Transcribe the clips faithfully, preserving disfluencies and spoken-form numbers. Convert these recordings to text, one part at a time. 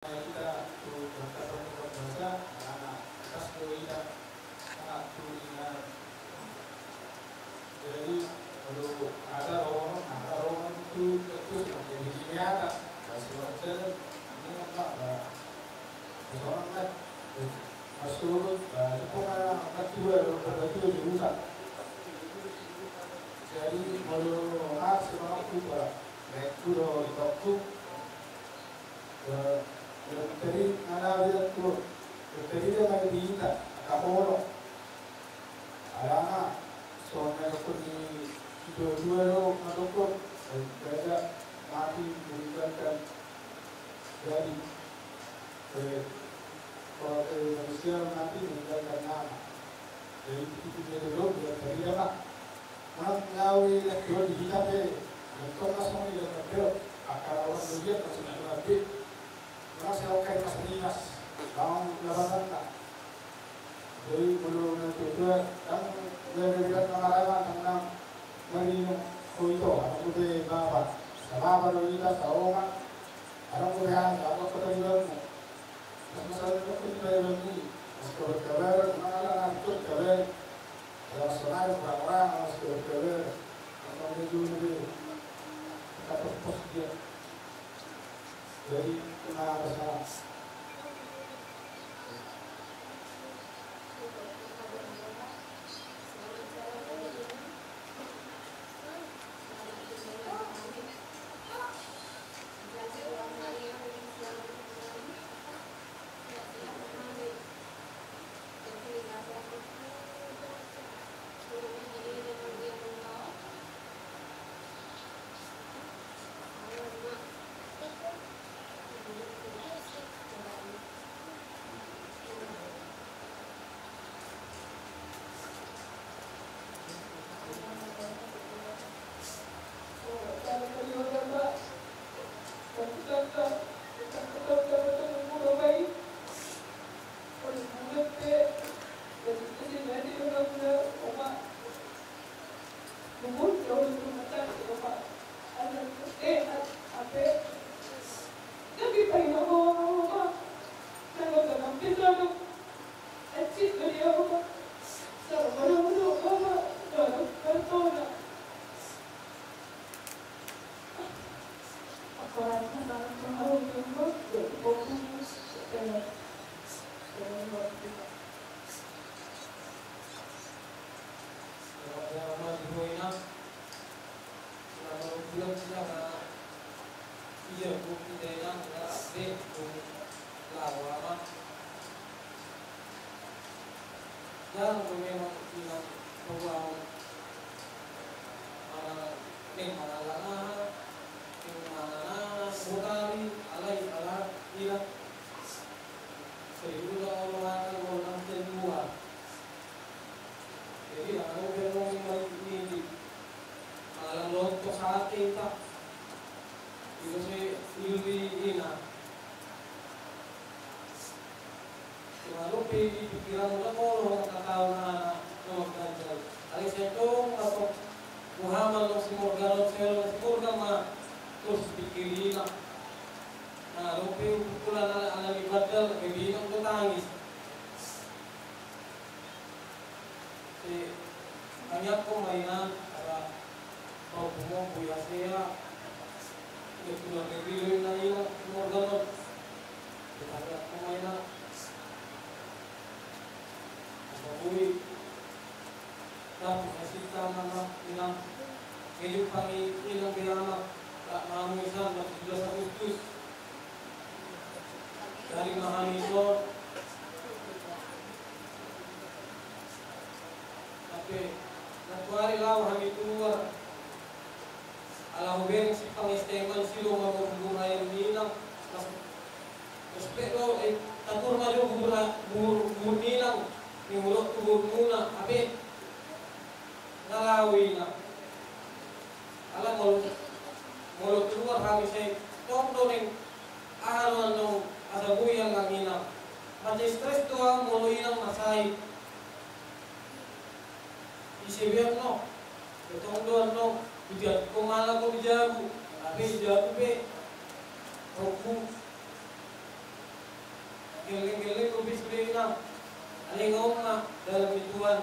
Hita tu bangsa, bangsa, anak, atas tu hita, anak tu inang. Jadi, kalau ada orang, ada orang tu, tu, tu, jadi ini ada, masih ada, ini apa, ada, orang kan, masuk, itu kan, angkat dua, angkat dua di hutan. Jadi, kalau masih orang tu, Pak, naik dulu, di waktu, Jadi, mana dia tu? Jadi, dia main di hita, kapolo. Alana, soalnya aku di dua-dua lo, madokon. Jadi, mati, meninggalkan. Jadi, eh, kalau, eh, manusia mati, meninggalkan nama. Jadi, itu dia dulu, dia jadi apa? Manang gabe na tuan di hita pe, na tuan na songon i do na tuan. Angka lawan do dia na songon i do na tuan. Manang sai okai pas ninas, lawan labatanna. Jadi molo na tuatua, ndang gabe na marama, ndang na marinum ho ito, adong dope bapa. Sabapa do hita, saonga. Adong dope aha, saonga kota di bangun. Masalah itu kita yang ini, masker berkabar, mana ada berkabar, ada masalah orang-orang masker berkabar, apa dia dulu dia, kata pos dia, jadi kena masalah. Jarang do memang inang paboa, manang naeng mangallang aha, naeng mangallang aha, botari, alai ala inang. Sai ulang olo akal, olo nang sai dua. Jadi, ala ulang olo nang sai dua. Mangallang loto sate, Pak. Itu sai ilui inang. Cuma dope di pikiranmu na molo na tau na, na mangganjal. Alai sai tong masuk Muhammad no si Morgan, no si Morgan ma terus pikirina. Na dope ukulan ala, ala ni bandal, gabe inang do tangis. Sai tangiangkon ma inang, ala parumpumon boi hasea, keluarga i do inang, inang, keluarga on. Sai tangiangkon ma inang. Asa boi dapot hasinta ma inang. Nunga jumpang inang be anak, rap ma hamu i sian tujuh belas Agustus. Jadi ma hami ison. Tapi, nantuari laho hami tu luar. Ala hubereng simpang S T M an, si lomba marbubur ayam ni inang. Pas, pas pe do, eh, tatur ma jo bubur, bubur, bubur ni inang. Ni hudok tu bubur muna, hape. Nga laho inang. Ala molo, molo keluar hami sai tong do naeng aha do annon asa boi allang inang. Mansai stres do ahu molo inang mansai. Ise be annon, tong do annon, idiat ko mala ko di jabu, hape di jabu be. Rokku. Geleng-geleng dope sude inang. Alai nga on ma dalan ni Tuhan.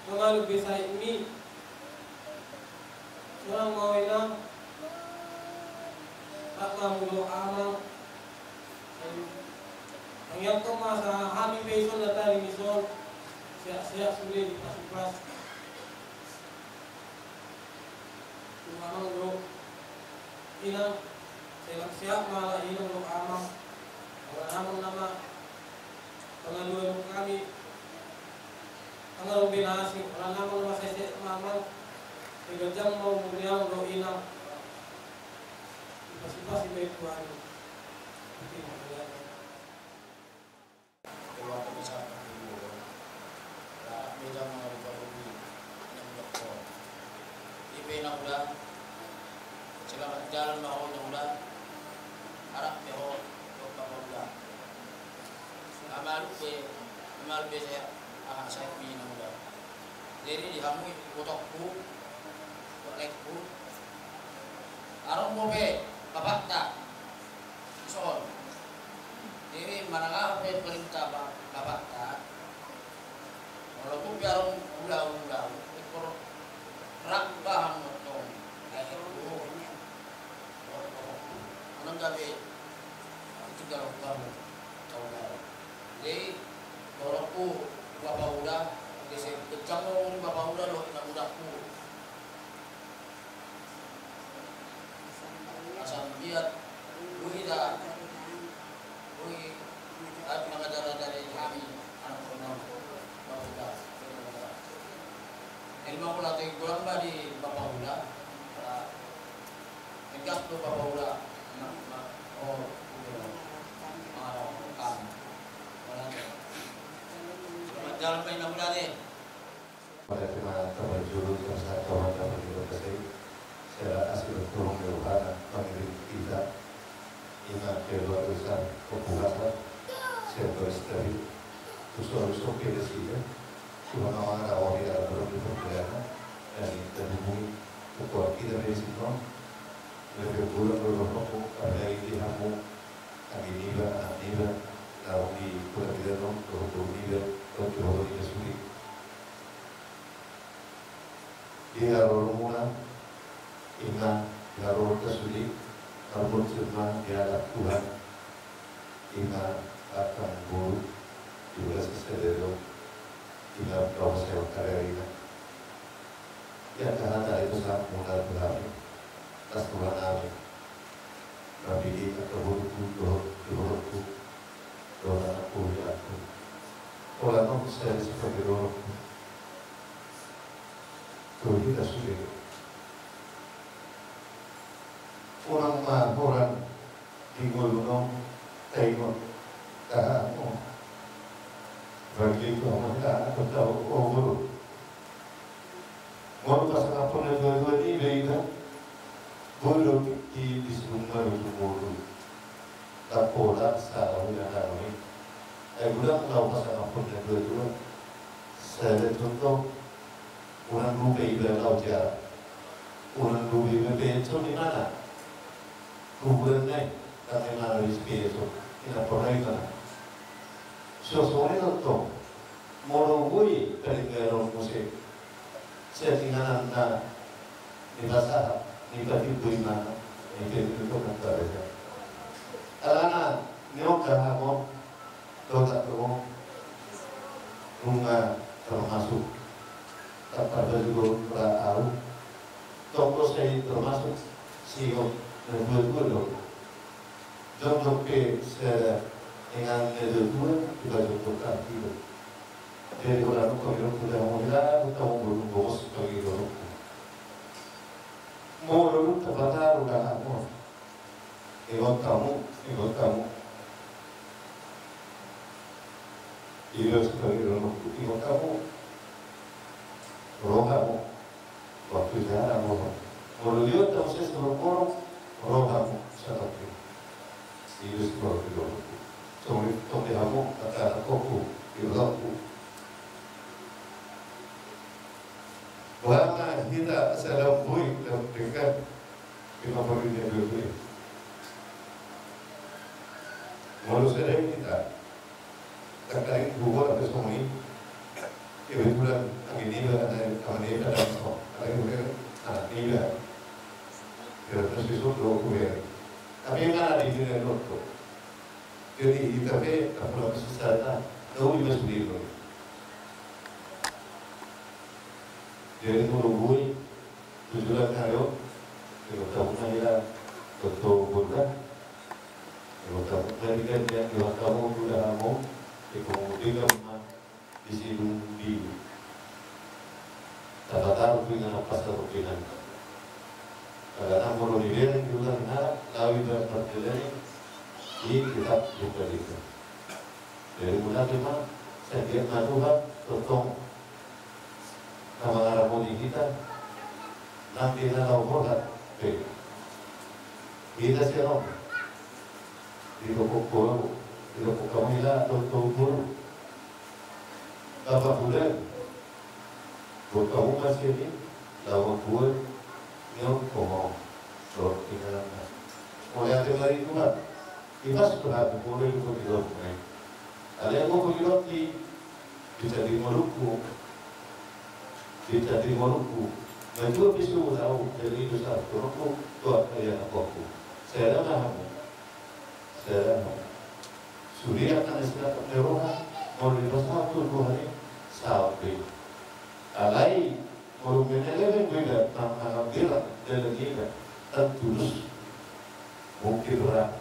Nga malum be sahitmi. Sonang ma ho inang. Bahen ma hamu dohot amang. Tangiangkon ma asa hami pe ison na tading ison. Sehat-sehat sude, dipasu-pasu. Tu amang dohot inang, sehat-sehat ma ala inang dohot amang. Ala amang nama pangaluan hami. Pangaluan be na asing, ala amang nama sehat-sehat ma amang. Diganjang ma umur ni amang dohot inang. Dipasu-pasu be Tuhan. Ito ma. Keluarga besar Patuduhon. Ya, beda ma di Patuduhon. Yang dokter. Ipe na uda. Selamat jalan ma ho na uda. Arap be ho. Dokter uda. Amal be, amal be saya. Ah, saya mina uda. Jadi di hamu, ibotongku, ibotongku. Adong dope bapakta. Ison. Jadi manang aha pe perintah ba-, bapakta. Walaupun pe adong ulaon-ulaon, ikor rap bahan motong. Kayak itu. Manang gabe tinggal kamu. Jadi, dohononku bapa uda, jadi kencang ngomong bapa uda dohot inang udaku. Asa manggiat, boi da, boi, ah, mangajar-ajari hami, anak roha, bapa uda. Jadi, mangula tu golang ba di bapa uda, ah, Tegas do bapa uda, na, na, oh, uda, marah, kan. Selamat jalan, Pak Inang Uda, deh. Pada tema terjuru, terasa kawan dapat kita kasih. Saya asli bertolong di Tuhan, mengirim kita. Ima keluarga besar Pembukaan, saya bersetuju. Terus, terus, oke, di sini. Tuhan Allah, ada orang yang belum dipercaya. Dan kita hubungi, ketua kita di sini. Lebih kurang, lebih kurang, apalagi di hamu, kami niba, anak niba, lalu di kota kita, no, dohot dohot niba, dohot dohot niba sulit. Di haroromuna, ima di haroromuna sude, marmunsur ma di adat Tuhan, ima batang boru, di bagasan sadari on, ima pasahat sadari on. Ia kahata itu saat mula Tuhan, tas Tuhan amin. Tapi di angka boruku, dohot di boruku, dohot anakku, di anakku. Pola nong saya sebagai dohot. Tuh, kita sudah. Orang mah, orang di ngolu nong, taingot. Tahan, oh. Bagi itu, oh, tahan, aku tahu, oh, guru. Molo pasangaphon na dua-dua ni iba, iba. Boi do di, di sidung maru tu boru. Tapola salah uda kami. Ai godang laho pasangaphon na dua-dua. Sada contoh. Unang lupa iba laho jala. Unang lupa iba beco ni mana. Kuburan nai. Kami mana di speso. Ina pernah iba. Sosore nonton. Molo boi paling garon muse. Sian inganan na ni pasahat, ni patimboi mana, ni patimboi mana. Alana, ni on dahamu, dohot dohot, nunga termasuk, tak pada juga ra au, tonggo sai termasuk, sio, na dua-dua do. Jongkon pe sada inganan na dua-dua, iba jongkon tartibo. Jadi, ora nunga milo kuda mo ila, kuda mo bulu bos pagi dolo. Mo dolo tapataru da mo. Ingot hamu, ingot hamu. Ilo pagi dolo, ingot hamu. Roha mo. Waktu jana mo. Molo liot hamu sai saborngin, roha mo satapi. Ius molo liot. Tong, tong di hamu, kata anakku, di ulangku. Boha ma hita asa lam boi, lam denggan. Di pamuli ni boi. Molo sada hita, kadang-kadang gugor apa songon i, kebetulan angin iba, angin iba, kadang songon, kadang kemudian anak iba, kira-kira si Sondo, kemudian. Tapi mana di dunia nonton. Jadi, hita pe, apa lagi susah, tak tahu di masuk di. Jadi, molo boi, tujuan ayo, ego tahu na ila, betul, betul. Ego tahu na ila, dia, ego tahu, udah kamu, ego mau tiga, di sidung di. Tapataru pingan, pasar pingan. Karena molo di dia, di ulang na, lawi berperjalanan, di kitab buka itu. Jadi, mula cuma, setiap na Tuhan, totong, na mangaramoti hita, nang di na laho holan, pe. Hita sian on, di dokok kolo, di dokok kamu ila, dokok guru. Bapak bulan, buat kamu masih ini, lawan buat, nyok, komong, dok, tinggal. Mulai ada lagi Tuhan. Ipas tu hami, molo i do pogidot nai. Alai anggo pogidot i, bisa di ngolungku, bisa di ngolungku. Matua pisu au, jadi itu salah turunku, tuat kaya apoku. Sada ma hamu, sada ma hamu. Sude angka na sinatak ni roha, molo dipasahat tu Tuhan i, saut be. Alai, molo menelehon be da, nang mangambil dalan i da, tan tulus. Mungkin ra,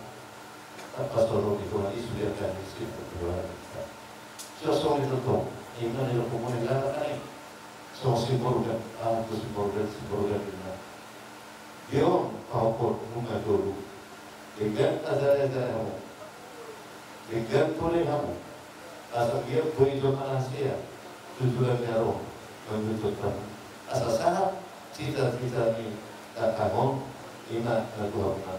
tanpa soro ni Tuhan i sude angka na sinatak ni roha. Sosok itu tong, iman itu komunik lara kan i. Sosok si Morgan, ah, tu si Morgan, si Morgan iman. Dia on, pahopot, nunga tolu. Denggan ajar-ajar hamu. Denggan tole hamu. Asa dia boi jo manasea. Tujuan ni aro. Menuntut hamu. Asa sahat. Cita-cita ni tatangon. Ima na tu hamuna.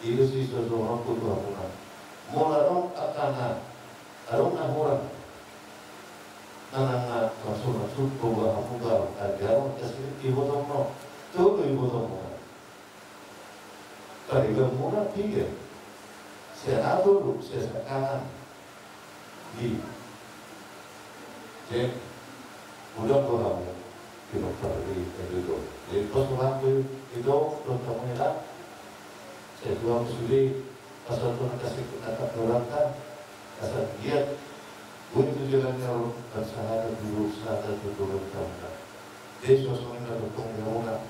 Ido si soso hamu tu hamuna. Molo adong akana. Adong na hurang. Nang na maksud-maksud, boha hamu ba, ajaron, kasih, iboto mo. Tolu iboto mo. Tarigan muna piga. Sian atur, sian sakanan. Di. Cek. Udah boha hamu. Di dokter di, di, di, di. Jadi, pos ulang di, di do, dokter muna. Saya tuang sudah. Asa Tuhan kasih penatap doranta, asa giat, boi tu jalan ni ro, dan sahata dulu, sahata dulu, dan tauna. Jadi, suasana na tongtong ni ro na,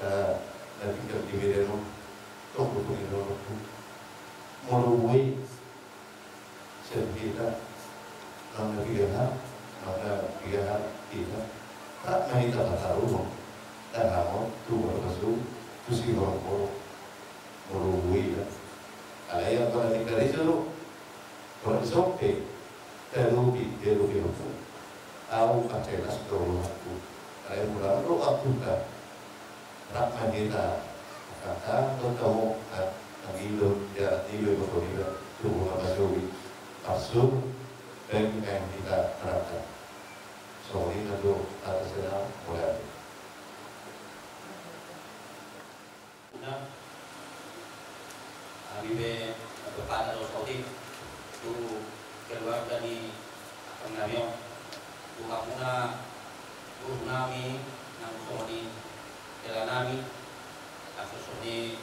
eh, na tinggal di Medan on, tong tong di ro tu. Molo boi, sian hita, nang na piga ha, nang na piga ha, hita. Tak na hita pataru, nang hamo, tu molo pasu, tu si horong horong. Molo boi da. Alai anggo na ni karejo do. Molo di son pe. Tarupi, tarupi hukum. Au pacelas do rohangku. Alai molo ro aku ta. Rap ma hita. Kata do tau. Anggido ya tiba iba koniba. Tubuh apa sobi. Pasur. Bagi main hita rata. Soalnya do atas senang. Mulai. Nah, hami pe, eh, bepata do saotik tu keluarga ni amang nami on. Tu hamuna, guru nami, nang songon i hela nami, nang songon i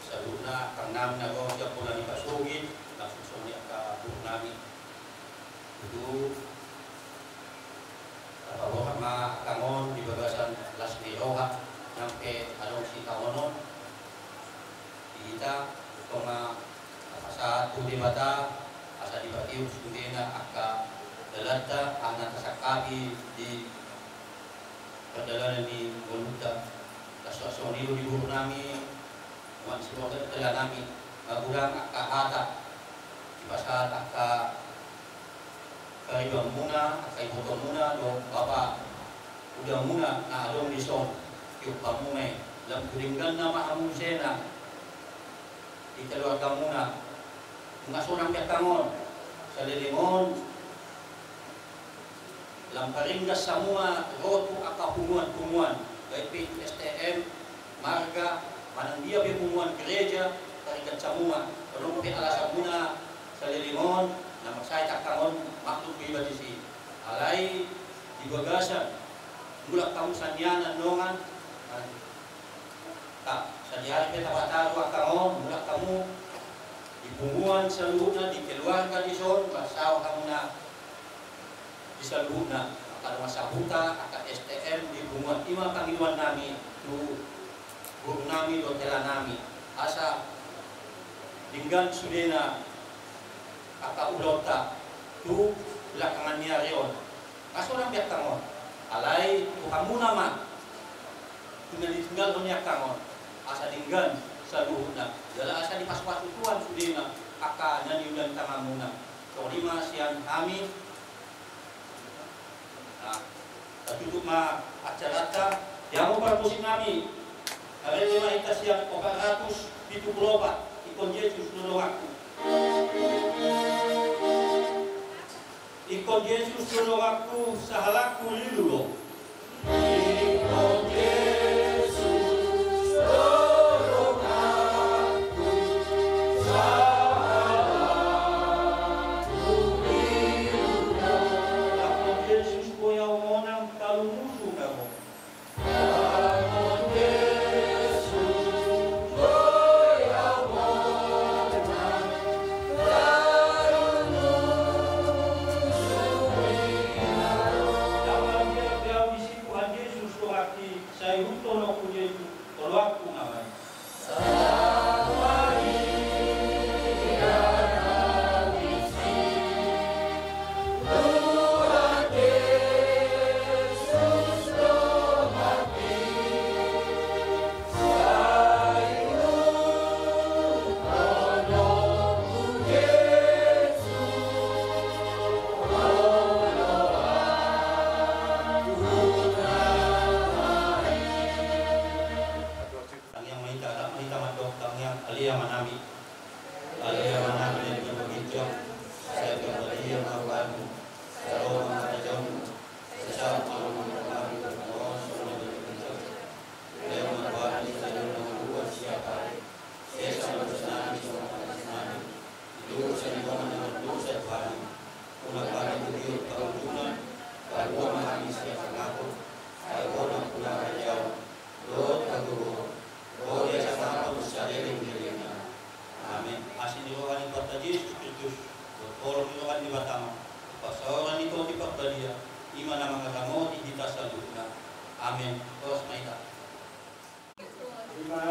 saluhutna amang nami na ro di ampola ni pasogit, nang songon i angka guru nami. Tutu, tapaboha ma angka on di bagasan las ni roha, nang pe adong sitaonon di hita, tong ma tapasahat tu Debata, asa dipatiur sudena angka dalanta, angka na tasangkapi di pardalanan ni ngolunta. Las roha songon i do di guru nami, nuaeng si roha hela nami, magodang angka hata, dipasahat angka Karibanmuna, angka ibotomuna, dohot bapa udamuna na adong dison, tiop hamu ma i, lam tu dengganna ma hamu musena di keluargamuna. Nunga sonang be angka on, saleleng on, lam paringgas hamu ma ro tu angka punguan-punguan, baik pe itu S T M, marga, manang dia pe punguan gereja, paringgas hamu ma, adong pe alasanmuna, Leleng on, na marsahit angka on, maklum pe iba disi. Alai di bagasan mulak hamu sian i annon, ta, sadihari pe tapataru angka on, mulak hamu di punguan saluhutna, di keluarga dison, marsaor hamuna di saluhutna, angka dongan sahuta, angka S T M di punguan, i ma pangidoan nami tu guru nami dohot hela nami, asa denggan sudena angka ulaonta tu belakangan ni ari on. Nga sonang di angka on, alai tu hamuna ma tu na ditinggalhon ni angka on, asa denggan saluhutna, jala asa dipasupasu Tuhan sudena angka na niula ni tanganmuna. Songon i ma sian hami. Nah, tatutup ma acaranta. Di hamu parmusik nami, marende ma hita sian opat ratus pitu pulu opat, Ingkon Jesus do donganku. Ingkon Jesus do donganku, sahalakhu lilu do. Ingkon Jesus do donganku, sahalakhu lilu do. Ingkon Jesus boi au monang, talu musu na ro. Sai ihuthon ho Jesus, oloanku na baen. Tangiang ma hita, rap ma hita mandok tangiang Ale Amanami. Ale Amanami na di banua ginjang, sai parbadia ma goarmu, sai ro ma harajaonmu, sai saut ma lomo ni rohanami di banua on songon na di banua ginjang. Lehon ma tu hami sadari on hangoluan siapari. Sesa ma dosanami songon na panesanami di dosa ni dongan na mardosa tu hami. Unang hami togihon tu parunjunan, palua ma hami sian pangago, ai Ho do nampuna harajaon dohot hagogoon dohot hasahaton saleleng ni lelengna. Amen. Asi ni roha ni Tuhanta Jesus Kristus, dohot holong ni roha ni Debata Ama, dohot parsaoran ni Tondi Parbadia, i ma na mangaramoti hita saluhutna. Amen. Horas ma hita. I ma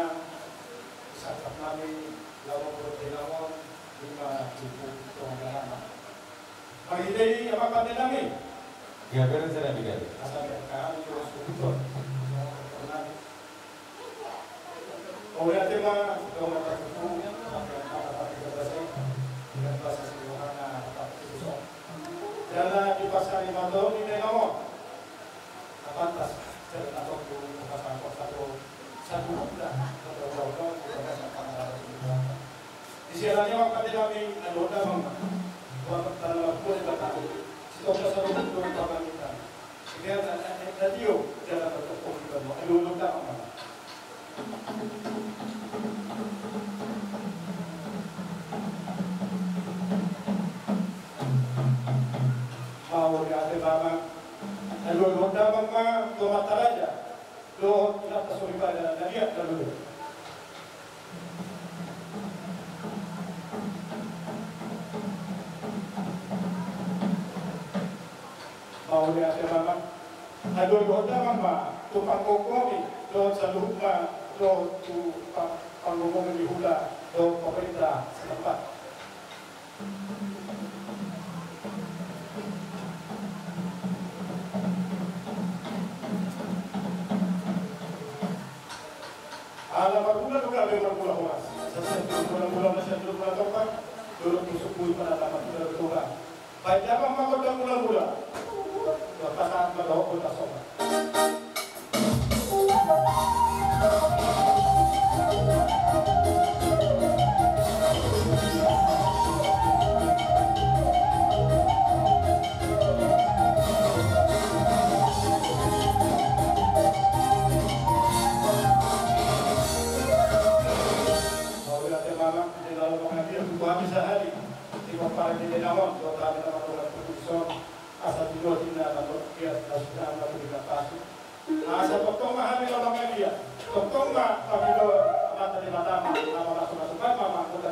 sangkap nami, laho mangurut di na on, i ma tipu tonga na. Marhite i, amang pande nami. Gabe rencana bidan. Asa biar kami juga suhuton. Mauliate ma, dohot na tutu, sampe angka na pati gabasa i, dengan basa si Yohana, tapi tutu so. Jala dipasari ma tu hami na on. Na pantas, jala na tongtong, pasangkot satu, satu hunda, satu hunda, satu hunda, satu hunda. Di siala ni on pande nami, na dohot damang ma. Buat tanah lapor di batang. Sitongka satu hunda, satu hunda. Di siala na, na, na tio, jala na tongtong di bano. Aduh, hunda damang ma. Mauliate ma amang. Aduh, hunda damang ma, tu amanta raja. Dohot inanta soripada na liat na lolo. Mauliate ma amang. Aduh, dohot damang ma tu pangkokomi, dohot saluhutna, dohot tu pa-, panggogomi ni hula, dohot pemerintah setempat. Ala marhula do gabe marhula horas. Sasat marhula-hula, masih marhula topak. Dohot pusuk bui pada tamat marhula. Baik, damang ma gondang mula-mula. Pasahat ma dohot gondang soba. Mauliate ma amang, di laho manghadir tu hami sahali. Di pomparan ni inang on, dohot hami na manggohi tuson, asa tinotinna na tongkian, na sudah na tuli na pasu. Asa tongtong ma hami lolong ia, tongtong ma pamilo Amanta Debata ma, na mamasumasu ma, ma, ma, ma, ma,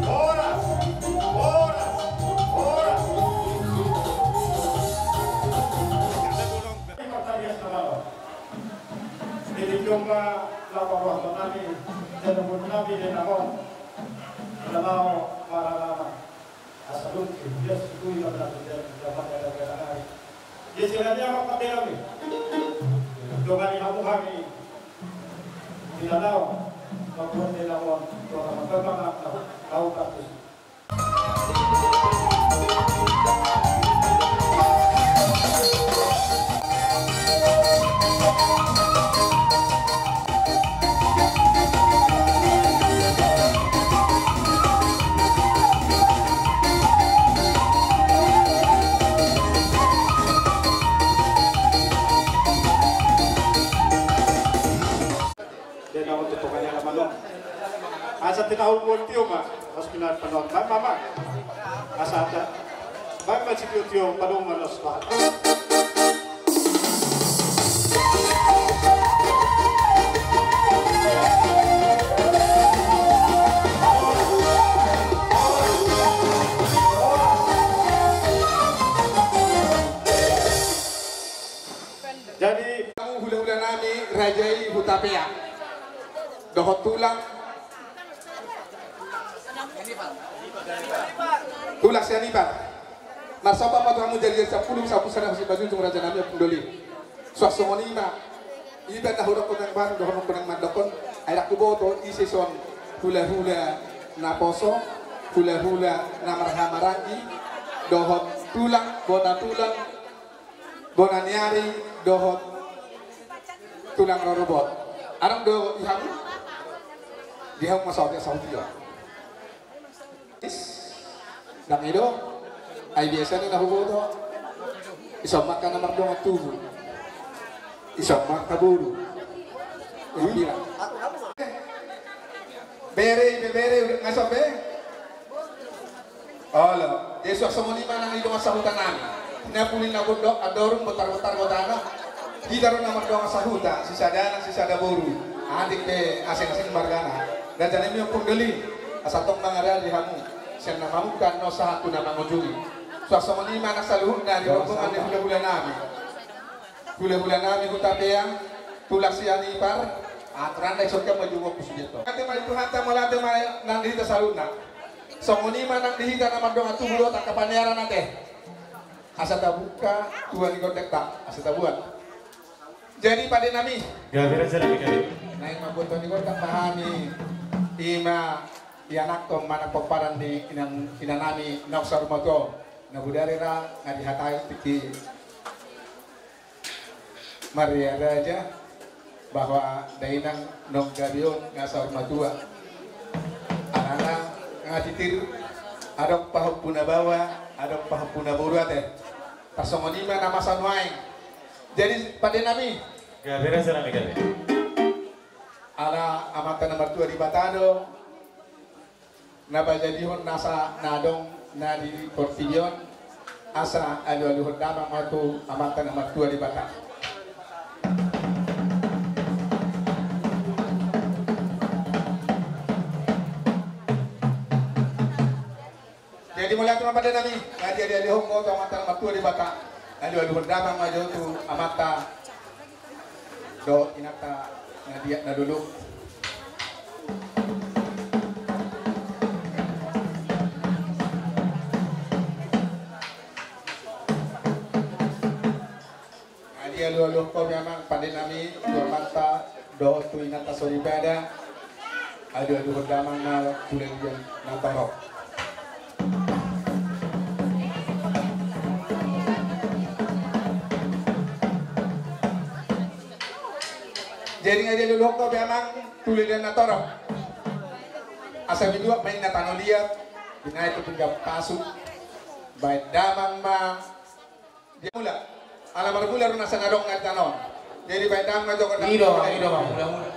Horas, horas, horas. Di tingki on ma laho paruaton nami, jala boru nami di na on, na laho maralama. Asa lungkir, dia sutui ma na tujuan, dia mata dan dia nari. Dia sirani amat pakai nami. Dongani hamu hami. Di na on, mambuat di na on, dongani hamu hami, tahu, tahu, bagus. Dia na on tu tongani alaman on. Asa tinahul buan tio ma, asa pinat panon. Baen ma ma. Asa ata. Baen ma sitio-tio, panon ma los bahat. Jadi hula-hula nami raja i Hutapea dohot tulang, tulang Sianipar. Marsomba ma tu hamu, jadi sampulu sampulu sada, si Bajunjung raja nami, Ompung Doli. Suang songon i ma. Iba na hudok konang baru dohot konang mandokon. Ai ndang huboto ise son hula-hula naposo, hula-hula na marhahamaranggi, dohot tulang, bona tulang, bona ni ari, dohot tulang rorobot. Adong do di hamu? Di hamu ma saut, saut ia. Is, ndang i do. Ai biasana na huboto. Ison ma angka na mardongan tubu. Ison ma angka boru. Yang bilang. Bere, be, bere, udah ngasop be. Olo, jadi suang songon i ma nang di dongan sahuta nami. Na puli na gondok, andorung, botar-botar gotana. Hita do na mardongan sahuta, sisada anak, sisada boru. Atik pe asing-asing margana. Raja nami Ompung Doli, asa tong mangarade hamu. Sian na mamungka annon sahat tu na mangujungi. Suang songon i ma nang saluhutna di rombongan ni hulahula nami. Hulahula nami Hutapea, tulang sian ipar, aturan na isongkan ma jumuk ku sude to. Mauliate ma di Tuhanta, mauliate ma nang di hita saluhutna. Songon i ma nang di hita na mardongan tubu dohot angka panearan ate. Asa tabuka tua ni gondangta, asa tabuat. Jadi pande nami. Gabe raja nami gabe. Naeng mambuat tua ni gondang ma hami. Ima ianakhon manang pomparan ni inang, inang nami naung saur matua. Na bodari ra nga dihatai tingki Maria Raja bahwa dainang naung gabe on nga saur matua. Alana nga titir adong pahompuna baoa, adong pahompuna boru ate. Tarsongon i ma na masa nuaeng. Jadi pande nami. Gabe raja nami gabe. Ala Amanta na martua Debata do na pajadihon nasa na adong na di portibi on, asa alualuhon damang ma tu Amanta na martua Debata. Jadi mauliate ma pande nami, nga dialualuhon ma tu Amanta na martua Debata. Alualuhon damang ma jo tu amanta dohot inanta na liat na lolo. Nga dialualuhon ma jo amang pande nami tu amanta dohot tu inanta soripada. Alualuhon damang ma tu lilian na torop. Jadi nga dialualuhon ma jo amang tu lilian na torop. Asa binuat ma inna tano liat, binahen tu pinggan pasu. Baen damang ma. Dia mula. Ala marmula do nasa na adong na di tano on. Jadi baen damang ma jo gondang. I do, i do, mula-mula.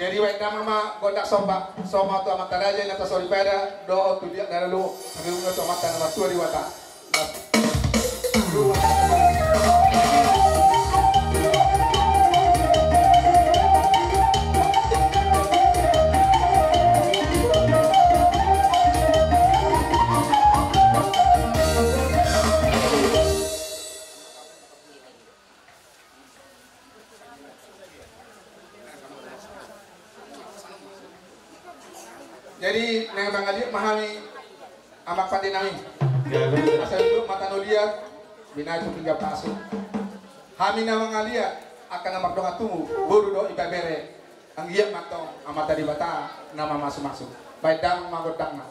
Jadi baen damang ma gondang somba, somba tu amanta raja, inanta soripada dohot tu liat na lolo, songon i ma tu amanta na martua Debata. Jadi naeng mangaliat ma hami amang pande nami. Asa binuat ma tano liat, binahen tu pinggan pasu. Hami na mangaliat angka na mardongan tubu, boru dohot ibebere. Anggiat ma antong Amanta Debata na mamasumasu. Baen damang ma gondangna.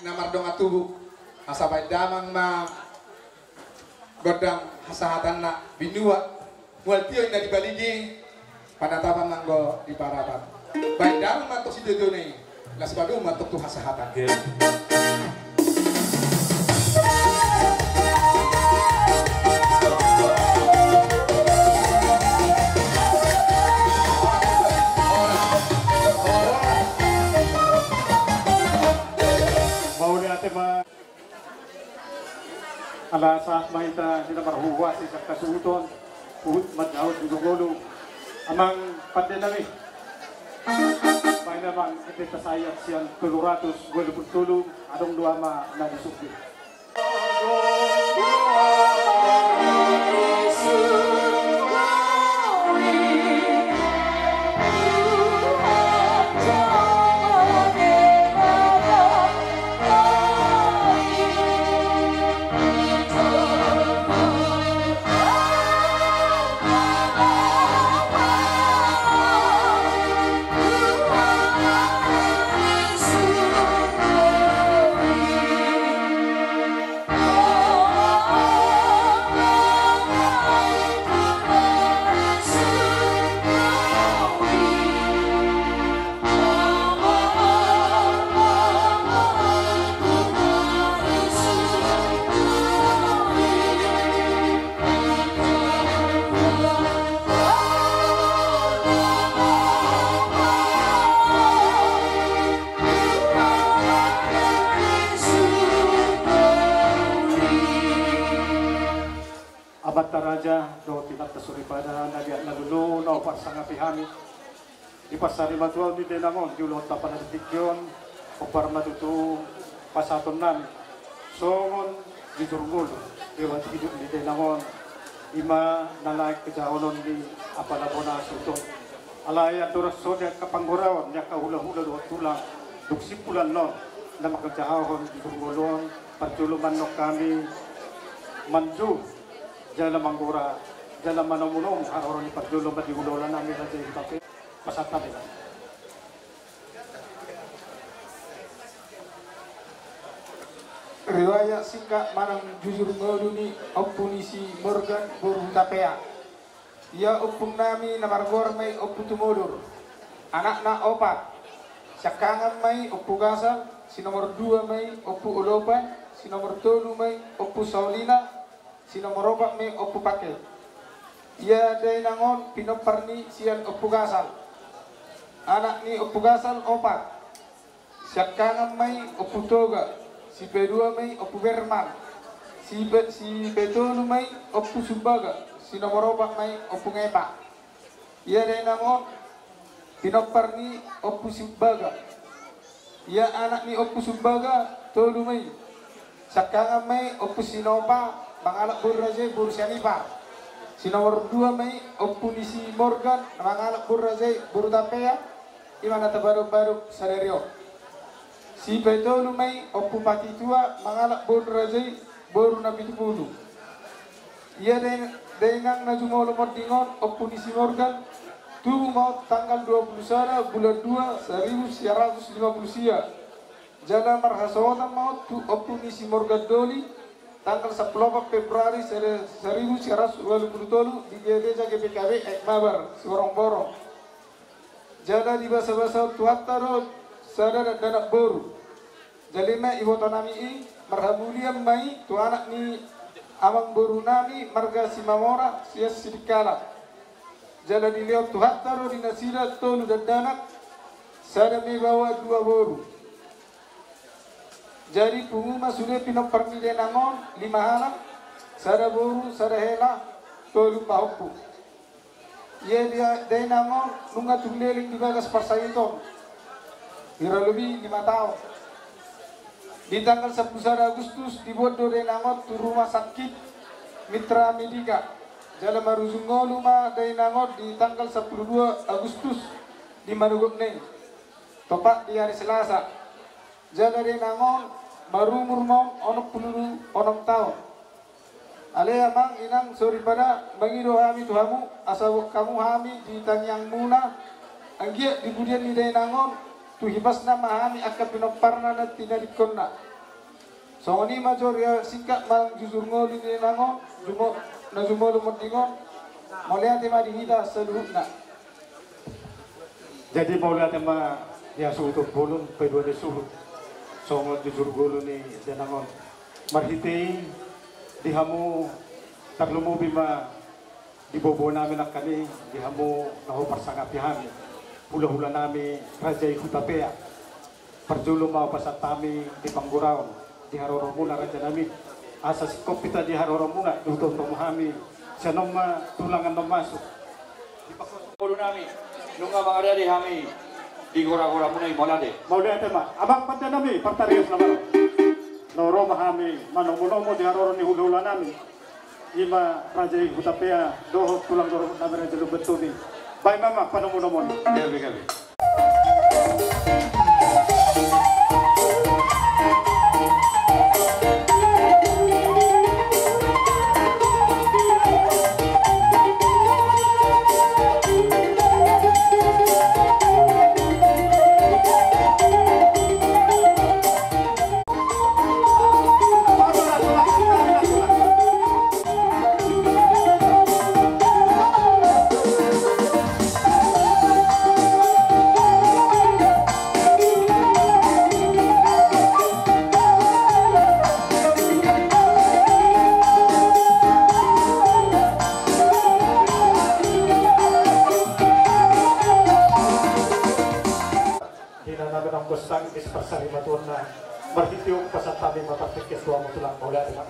Na mardongan tubu, asa baen damang ma gondang hasahatanna, binua mual tio inna di baligi, panatapan ma anggo di parapat. Baen damang ma antong sitiotio na i, laos padomu ma antong tu hasahatan. Mauliate ma. Ala sahat ma hita di na marhuhuasi sian hasuhuton, huhut manjalo jujur ngolu. Amang pande nami, baen amang ende tasayat sian tolu ratus ualu pulu tolu, adong do ama na di suhut. Amanta raja dohot inanta soripada na liat na lolo na huparsangapi hami, di parsarimatua ni dainang on di ulaonta pala di tingki on, hombar ma tutu pasahatonnami songon jujur ngolu lewat hidup ni dainang on, i ma na lae hajahaon ni apala bona suhut on. Alai andorang so di angka panggoraon ni angka hulahula dohot tulang, dung simpulan on na manghajahahon jujur ngolu on, parjolo ma annon hami manjou jala manggora jala manomunomu haroro ni parjolo ma di hulahulanami raja i. Pasahat hami ma. Riwayat singkat manang jujur ngolu ni Ompu ni si Morgan boru Hutapea. Ia ompungnami na margoar ma i Ompu Tumodor. Anakna opat. Siangkangan ma i Ompu Gasal, si nomor dua ma i Ompu Olopan, si nomor tolu ma i Ompu Saulina, si nomor opat ma i Ompu Pake. Ia dainang on pinompar ni sian Ompu Gasal. Anak ni Ompu Gasal opat. Siangkangan ma i Ompu Toga, si pedua ma i Ompu Berman, si pe, si petolu ma i Ompu Sumbaga, si nomor opat ma i Ompu Ngepa. Ia dainang on pinompar ni Ompu Sumbaga. Ia anak ni Ompu Sumbaga tolu ma i. Siangkangan ma i Ompu Sinopa mangalap boru raja i boru Sianipar. Si nomor dua ma i Ompu ni si Morgan mangalap boru raja i boru Tapea. I ma na tabadobadohon sadari on. Si petolu ma i Ompu Patitua mangalap boru raja i boru Napitupulu. Ia dainang na jumolo monding on Ompu ni si Morgan, tubu ma on tanggal dua pulu sada bulan dua saribu sia ratus lima pulu sia. Jala marhasohotan ma on tu Ompu ni si Morgan Doli tanggal sampulu opat Februari saribu sia ratus ualu pulu tolu di gereja G P K B Aek Mabar Siborongborong. Jala dibasabasahon Tuhanta do sada dakdanak boru. Jala i ma ibotonami i, marhamulian ma i tu anak ni amangborunami marga Simamora sian Sidikalang. Jala dilehon Tuhanta do di nasida tolu dakdanak, sada ma i baoa dua boru. Jadi pungu ma sude pinompar ni dainang on lima halak, sada boru, sada hela, tolu pahompu. Ia dainang on nunga tung leleng di bagas parsahit on hira lobi lima taon. Di tanggal sampulu sada Agustus diboan do dainang on tu rumah sakit Mitra Medika. Jala marujung ngolu ma dainang on di tanggal sampulu dua Agustus di Manugotne, topat di ari Selasa. Jala dainang on marumur ma on onom pulu onom taon. Ale amang inang soripada, mangido hami tu hamu asa boan hamu hami di tangiangmuna, anggiat di pudian ni dainang on tu hipasna ma hami angka pinomparna na tinadingkonna. Songon i ma jolo singkat manang jujur ngolu ni na on, jumo-, na jumolo monding on. Mauliate ma di hita saluhutna. Jadi mauliate ma di hasuhuton bolon, paidua ni suhut. Songon jujur ngolu ni dainang on. Marhite i di hamu tarlumobi ma di boboa nami nangkin i, di hamu na huparsangapi hami, hulahula nami raja i Hutapea. Parjolo ma hupasahat hami di panggoraon, di haroromuna raja nami. Asa singkop hita di haroromuna, dihutohut hamu hami, sian on ma tulang annon masuk. Di panggoraon nami, nunga mangaradei hami di goragoramuna i, mauliate. Mauliate ma, amang pande nami, partarias nama. Na ro ma hami manomunomu di haroro ni hulahula nami. I ma raja i Hutapea dohot tulang dorobot nami raja Lumban Tobing. Baen ma amang panomunomuon. Gabe, gabe. Di na naeng gossang di parsarimatua na marhite on pasahat hami ma partingkian tu hamu tulang, mauliate ma.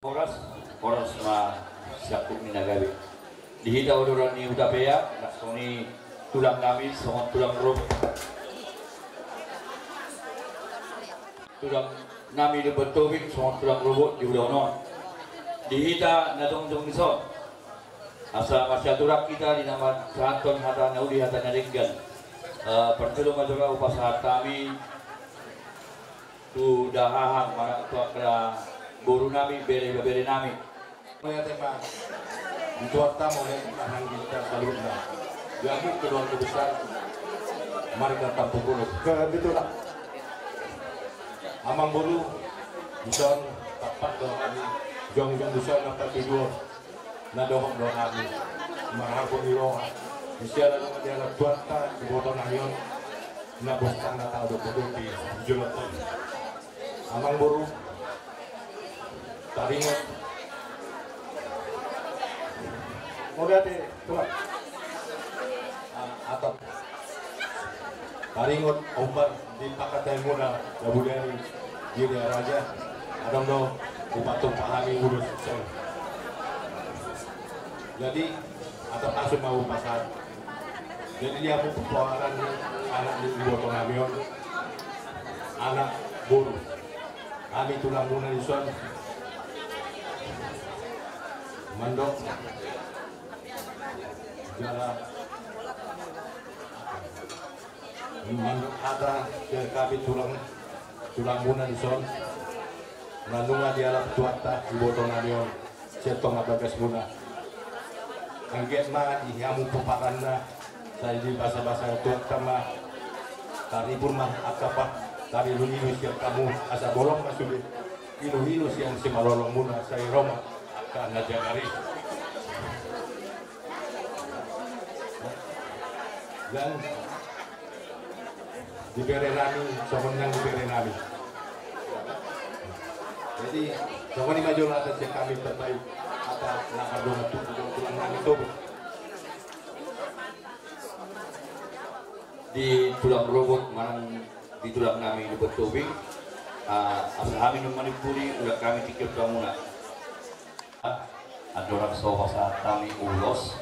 Horas, horas ma siangkup ni na gabe. Di hita ulaon ni Hutapea, na songon i tulang nami, songon tulang ro-, tulang nami Lumban Tobing, songon tulang robot di ulaon on. Di hita na jongjong dison. Asa marsiatur hita di na mansahathon hata na uli hata na denggan. Eh, parjolo ma jolo hupasahat hami tu dahahang manang tu angka boru nami, bere ibebere nami. Mauliate ma di Tuhanta, mauliate ma di hita saluhutna. Di hamu keluarga besar marga Tampubolon. Kebetulan amang boru, dison tampak do hami jongjong dison na patuduhon. Na dohot do hami marharbot ni roha ni siala nunga dialap Tuhanta, diboto nami on, na bostang na tau do podopi joloton. Amang boru, taringot. Mauliate, tulang. Ah, atap. Taringot umbar di pangkataion muna, Dabudari, Gede Raja, adong do hupaturpuk hami ulos. Jadi, atap asu ma hupasahat. Jadi, di hamu pomparan ni anak ni iboto nami on, anak boru. Hami tulang muna dison. Mandok. Jala mandok hata sian hami tulang, tulang muna dison, na nunga dialap Tuhanta iboto nami on sian tonga bagas muna. Anggiat ma di hamu pomparanna, sai dibasabasa Tuhanta ma, taribur ma angka pa-, tarilumilu sian hamu, asa bolon ma sude ilumilu sian simalolong muna, sai ro ma angka na jagar i. Nang di bere nami, songon nang di bere nami. Jadi, songon i ma jolo hata sian hami, tatai hata na mardongan tu tulang nami Tobing. Di tulang robot manang di tulang nami Lumban Tobing, ah, asa hami nunga manimpuli, ulaon hami tingki on tu hamuna. Andorang so pasahat hami ulos,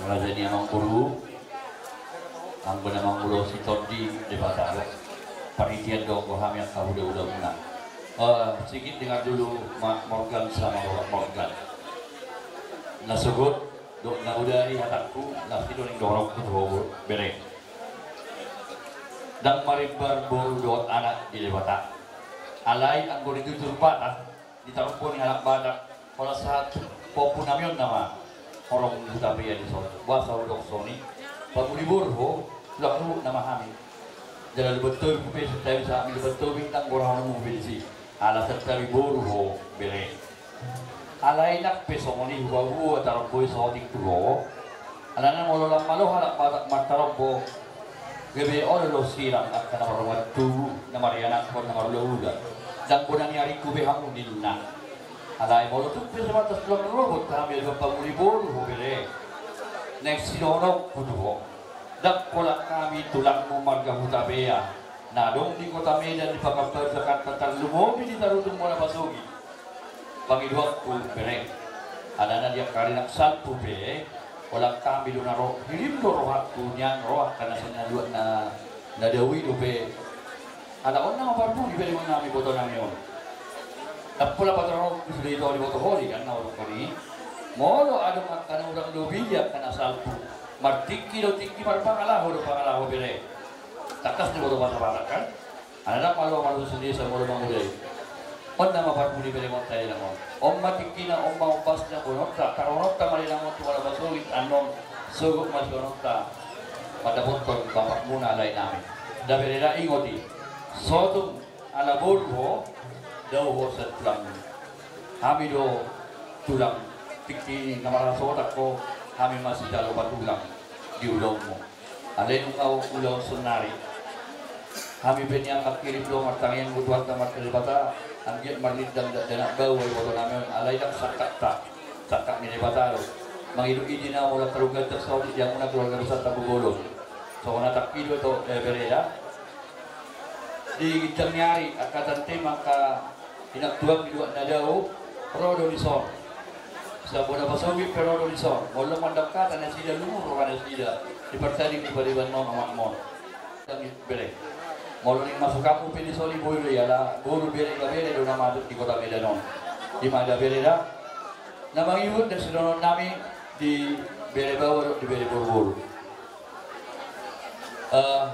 raja ni amang boru, anggo na mangulosi Tondi Debata do. Parhitean do anggo hami angka hulahula muna. Eh, singkop dengar dulu, Mak Morgan sama Bapak Morgan. Na sogot dohot na bodari hatangku, na sidohot ni dohononku tu ho, bere. Ndang marimbar boru dohot anak di Debata. Alai anggo ditutur Batak, di tarombo ni halak Batak, holan sahat pahompu nami on nama horong ni Hutapea dison. Boasa hudok songon i? Pamuli boru ho, tulang ruhut nama hami. Jala lubat tobing pe, santabi sahat ni lubat tobing, ndang gorahononmu be disi. Ala santabi boru ho, bere. Alai nang pe songon i hupaboa tarombo i saotik tu ho. Alana molo lam malo halak Batak martarombo, gabe olo do sirang angka na mardongan tubu, na marianakhon, na marhulahula. Ndang bona ni aringku be hamu, ninna. Alai molo tung pe sebatas tulang rorobot hami, adong pamuli boru ho, bere. Naeng sidohononku tu ho. Ndang pola hami tulangmu marga Hutapea, na adong di kota Medan, di Pakanbaru, Jakarta, tarlumobi di Tarutung, Muara Pasogit. Pangidoanku, bere, alana di angka ari na salpu pe, holan hami do na ro, hirim do rohangku, nian ro angka na sian na dua na, na dao i dope. Ala on nama parbuni be dohonon nami, iboto nami on. Ndang pola patorangku sude ito, iboto ho do i kan na hudok on i. Molo adong angka na hurang lobi di angka na salpu, martingki do tingki, marpangalaho do pangalaho, bere. Tangkas do iboto Batak-Batak kan. Alana ndang malo marsusun desa molo mangudai. On nama parbuni be dohononta di dalan on. On ma tingkina, on ma ombasna, boanonta, taruhononta ma di dalan on tu Muara Pasogit, annon sogot ma sidohononta mandapothon bapakmuna, lae nami. Da bere da, ingot i. So tung ala boru ho, dao ho sian tulangmu. Hami do tulang, tingki na marhasohotan ho, hami ma sijalo patulang di ulaonmu. Alai nunga ulaon saonari, hami pe nian manghirim do martangiang tu Tuhanta, marhite Debata, anggiat marlindang dakdanak baoa iboto nami on, alai ndang sangkapta, sangkap ni Debata do. Mangido i, na molo tarlumobi saotik di hamuna keluarga besar Tampubolon. Songon na tangkas do ito, eh, bere da. Di ginjang ni ari, angka tante ma, angka inang tuam, di luat na dao, ro do dison. Sian bona Pasogit pe ro do dison. Molo mandok hata nasida, lumobi roha nasida. Dipartanding di pariban on omakmon. Ndang i bere. Molo naeng masukanmu pe dison, boi do i, ala boru, bere, ibebere do na mandok di kota Medan on. I ma da bere da. Na mangihut da sidohonon nami di bere baoa dohot di bere boruboru. Eh,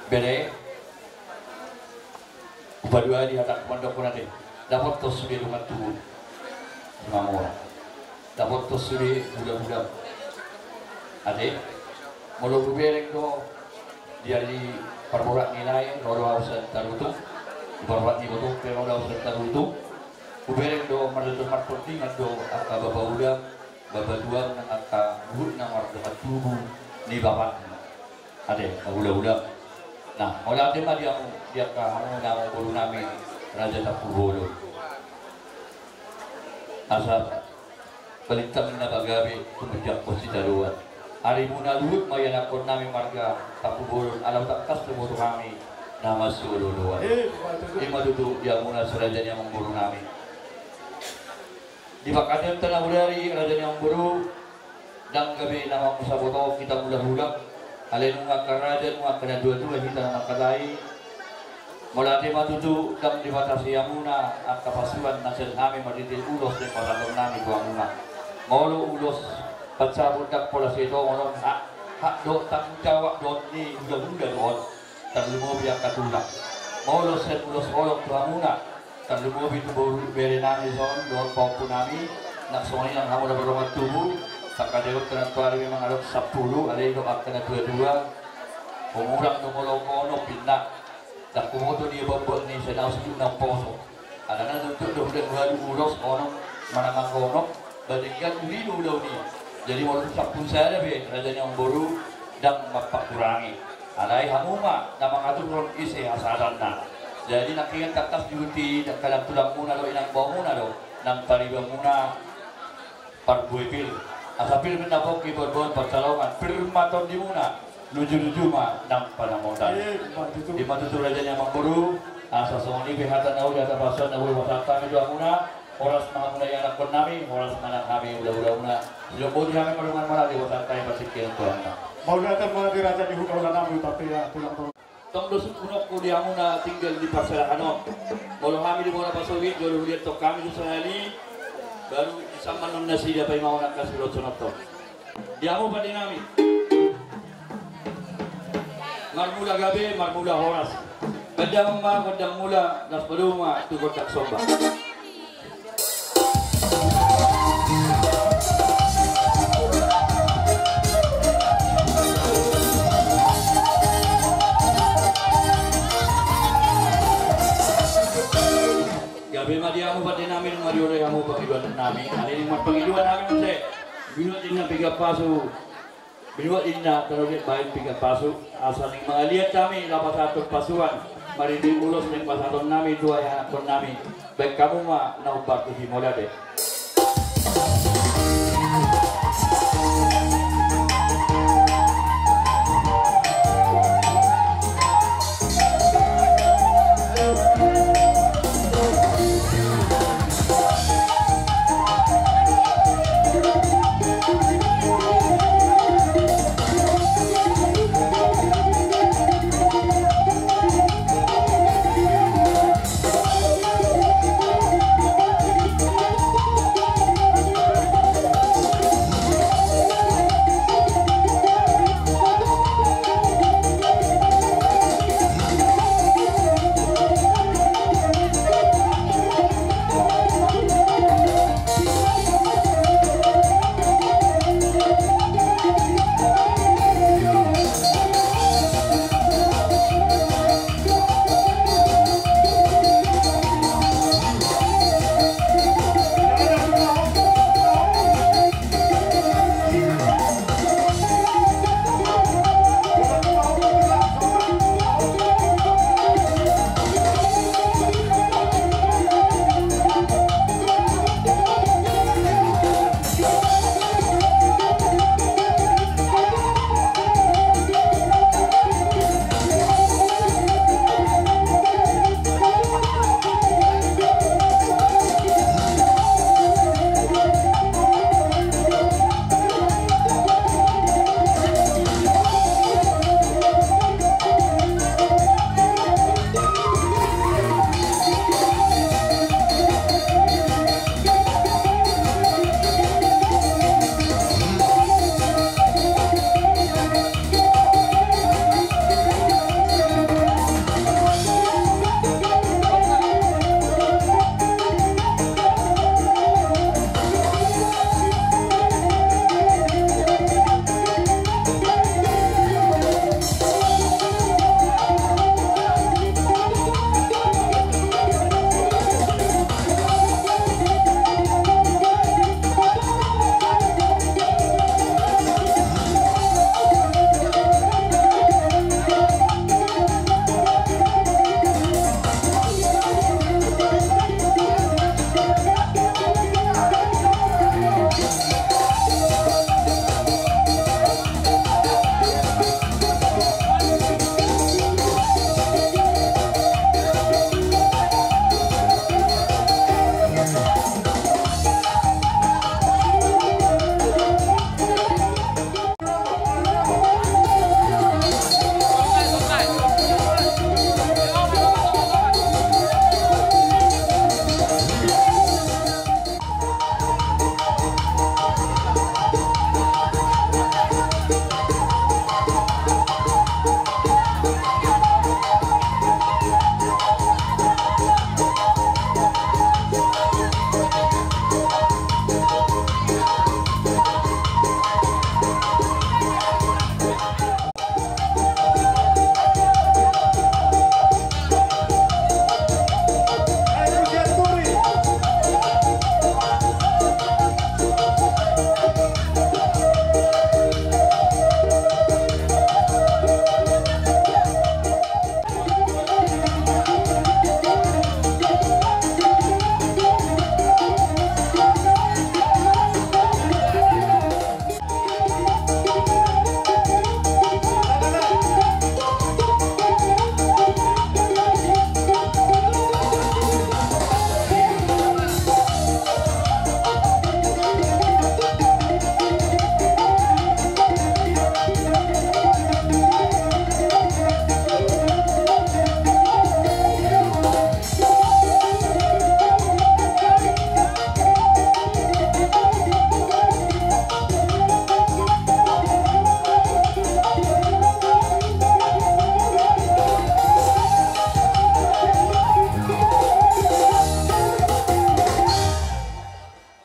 bere, hupaduahon di hata mandokkon ate. Dapothon sude dongan tubu. Mamora. Dapothon sude hulahula. Ate. Molo hubereng do di ari parborat ni lae, ro do ahu sian Tarutung. Di parborat ni ibotom pe ro do ahu sian Tarutung. Hubereng do mardalan martondingan do angka bapa udang, bapa tuang nang angka huhut na mardongan tubu ni bapakna. Ate, angka hulahula. Nah, mauliate ma di hamu, di angka hamu na amangboru nami, Raja Tampubolon. Asa balintang na pagabe tumundalhon sitadoan. Arimuna luhut ma ianakhon nami marga Tampubolon, ala tangkas do boto hami na masiolooloan. Eh, ima tutu. Ima tutu di hamuna si raja ni amangboru nami. Di pangkataion ta na bodari, raja ni amangboru, ndang gabe na mangusabot hita hulahula. Alai nunga angka raja, nunga angka na tuatua hita na mangkatai. Mauliate ma tutu, ndang dibatasi hamuna angka pasuan na sian hami marhite ulos na pasahaton nami tu hamuna. Molo ulos pansabut ndang pola sai tongon on, hak, hak dohot tanggung jawab dohot ni hulahula do on. Tarlumobi angka tulang. Molo sian ulos holong tu hamuna, tarlumobi tu boru, bere nami dison dohot pahompu nami, nang songon i nang hamu na mardongan tubu. Sangkadehon pe nantoari memang adong sampulu, alai didok angka na tuatua, umurang do molo onom, pinta. Ndang huboto dia buatbuat ni i, sai na unsuk na umposo. Alana nuntuk do huda ualu ulos, onom manang angka onom, ba denggan uli do ulaon i. Jadi molo sampulu sada pe, raja ni amangboru, ndang mamangkurangi. Alai hamu ma na mangaturhon ise hasadaonna. Jadi nangkiningan tangkas diuti, ndang kalang tulangmuna do, inang baomuna do, nang paribanmuna. Parbue pir. Asa pir ma na pongki, parbue parsalongan, pir ma tondimuna, lujuluju ma nang panambotan. Eh, ima tutu. Ima tutu raja ni amangboru. Asa songon i pe hata na uli, hata pasupasu na boi pasahat hami tu hamuna. Horas ma hamuna ianakhon nami, horas ma nang hami hulahulauna. Sidok boti hami mardongan marade, pasahat hami partingkian tu hamuna. Mauliate ma di raja ni huta, ulaon nami Hutapea, tulang. Tong do sungkun on di hamuna tinggal di parserahan on. Molo hami di Muara Pasogit, jolo huliathon hami tu sahali, baru disamban non nasida paimahon angka sirotsononton. Di hamu pande nami. Marmula gabe, marmula horas. Gondang ma gondang mula, laos padomu ma tu gondang somba. Nami, alani i ma pangidoan nami muse. Binuat ninna pinggan pasu. Binuat ninna tano di baen pinggan pasu. Asa naeng mangaliat hami laho pasahathon pasuan. Maridi ulos naeng pasahaton nami tu ianakhon nami. Baen hamu ma na umbalga tu si Mauliate.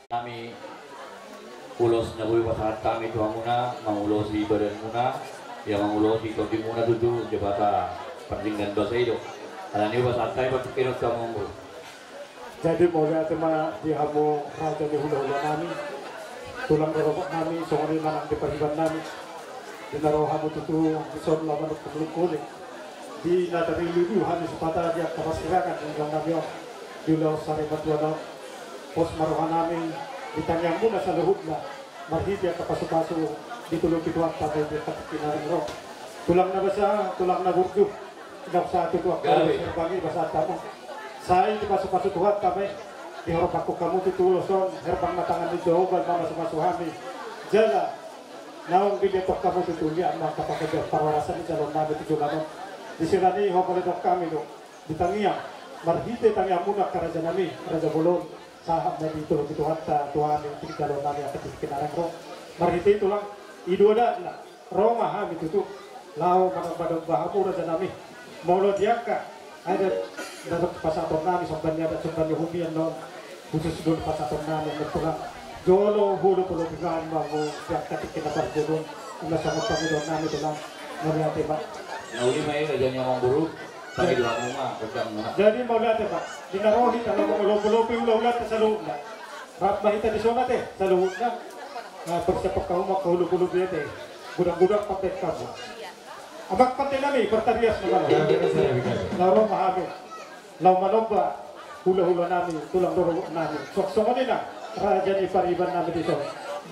Nami ulos na boi pasahat hami tu hamuna, mangulosi badanmuna, ia mangulosi tondimuna tutu, Debata pardenggan basa i do. Alani i pasahat hami partingkian on tu hamuna. Jadi mauliate ma di hamu raja ni hulahula nami, tulang rorobot nami, songon i ma nang di pariban nami. Di na ro hamu tutu dison laho manungkun lungkun i. Di na tarlumobi hami sipata di angka parsirangan ni inang nami on, di ulaon sari matua on. Pos ma roha nami di tangiangmuna saluhutna, marhite angka pasupasu ditulungki Tuhanta di angka tingki na naeng ro. Tulang na basa, tulang na burju, ndang sahat tu angka herbang i basa tama. Sai dipasupasu Tuhanta ma i, dihorbanghon hamu tutu ulos on, herbang ma tangan ni Jahowa i mamasumasu hami. Jala naung dilehon hamu tutu liat ma angka panggabean parhorasan di jaloon nami tu joloan on. Di siala ni i hombar didok hami do di tangiang, marhite tangiangmuna angka raja nami, raja bolon, sahat ma i ditulungki Tuhanta tu hami di jaloon nami angka tingki na naeng ro. Marhite i tulang, i do adatna, ro ma hami tutu laho manombanomba hamu raja nami. Molo di angka adat na dok pasahaton nami somba ni adat somba ni uhum i annon, khusus do pasahaton nami annon tulang. Jolo huolopolopi ma hamu di angka tingki na parjolo on, ima songon pangidoan nami tulang. Mauliate ma. Na uli ma i raja ni amangboru. Jadi mauliate ma. Di na ro hita laho mangolopolopi hulahulanta saluhutna. Rap ma hita dison ate saluhutna. Persiaphon hamu ma angka holopolopi ate. Godanggodang pande hamu. Amang pande nami, partarias ma laho. Laho ro ma hami laho manomba hulahula nami, tulang rorobot nami. Suang songon i nang raja ni pariban nami dison.